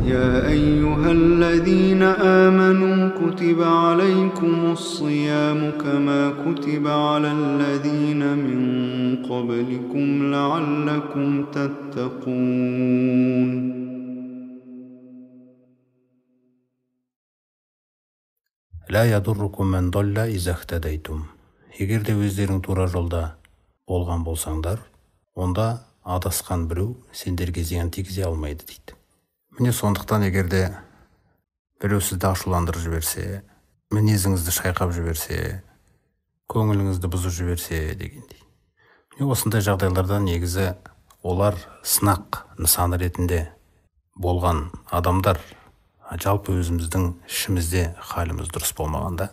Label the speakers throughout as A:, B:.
A: يا أيها الذين آمنوا كتب عليكم الصيام كما كتب على الذين من قبلكم لعلكم تتقون.
B: لا يضركم من ضل إذا اهتديتم. Егер де өздерің тура жолда болған болсаңдар, онда адасқан біреу сендерге зиян тигізе алмайды дейді. Міне сондықтан егер де біреу сізді ашуландырып жіберсе, мінезіңізді шайқап жіберсе, көңіліңізді бұзып жіберсе дегендей. Міне осындай жағдайларда негізі олар сынақ нысаны ретінде болған адамдар, жалпы өзіміздің ішімізде халіміз дұрыс болмағанда,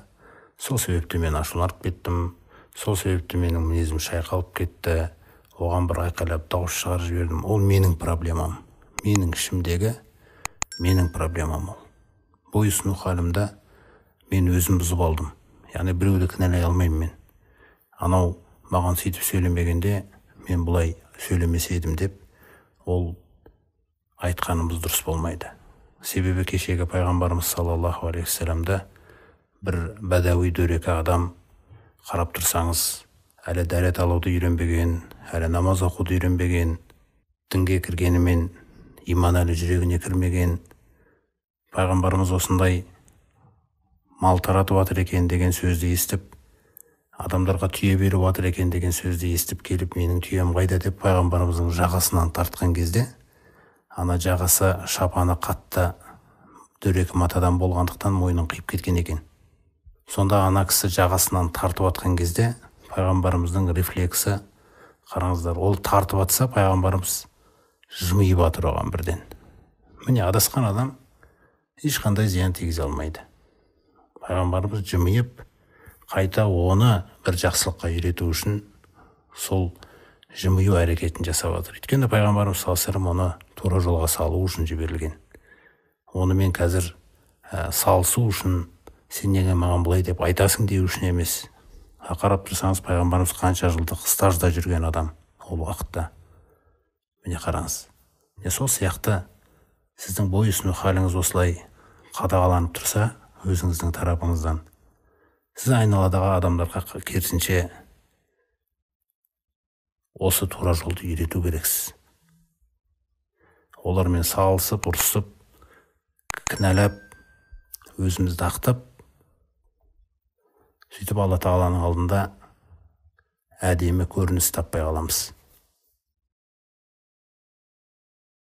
B: сол себепті мен ашуланып кеттім, сол себепті менің мінезім шайқалып кетті, оған бір айқайлап дауыс шығарып жібердім. Ол менің проблемам, менің ішімдегі менің проблемам ол. Бойұсыну халімді мен өзім бұзып алдым. Яғни біреуді кінәлай алмаймын мен. Анау маған сөйтіп сөйлемегенде мен бұлай сөйлемес едім деп ол айтқанымыз дұрыс болмайды. Себебі кешегі пайғамбарымыз саллаллаху алейхи уассаламды бір бәдәуи дөрекі адам, қарап тұрсаңыз, әлі дәрет алуды үйренбеген, әлі намаз оқуды үйренбеген, дінге кіргенімен иман әлі жүрегіне кірмеген, пайғамбарымыз осындай мал таратып жатыр екен деген сөзді естіп, адамдарға түйе беріп жатыр екен деген сөзді естіп келіп, менің түйем қайда деп пайғамбарымыздың жағасынан тартқан кезде, ана жағасы шапаны қатты дөрекі матадан болғандықтан мойнын қиып кеткен екен. Сонда ана кісі жағасынан тартып атқан кезде пайғамбарымыздың рефлексі, қараңыздар, ол тартып атса пайғамбарымыз жымиып жатыр оған бірден. Міне адасқан адам ешқандай зиян тигізе алмайды. Пайғамбарымыз жымиып, қайта оны бір жақсылыққа үйрету үшін сол жымию әрекетін жасап жатыр. Өйткені пайғамбарымыз саллаллаху алейхи вассалам оны тура жолға салу үшін жіберілген. Оны мен қазір салысу үшін, сен неге маған бұлай деп айтасың деу үшін емес. Қарап тұрсаңыз, пайғамбарымыз қанша жылдық стажда жүрген адам ол уақытта. Міне қараңыз. Міне сол сияқты сіздің бойұсыну халіңіз осылай қадағаланып тұрса, өзіңіздің тарапыңыздан, сіз айналадағы адамдарға керісінше осы тура жолды үйрету керексіз. Олармен салысып, ұрысып, кінәлап, өзімізді ақтап, сөйтіп Алла Тағаланың алдында әдемі көрініс таппай қаламыз.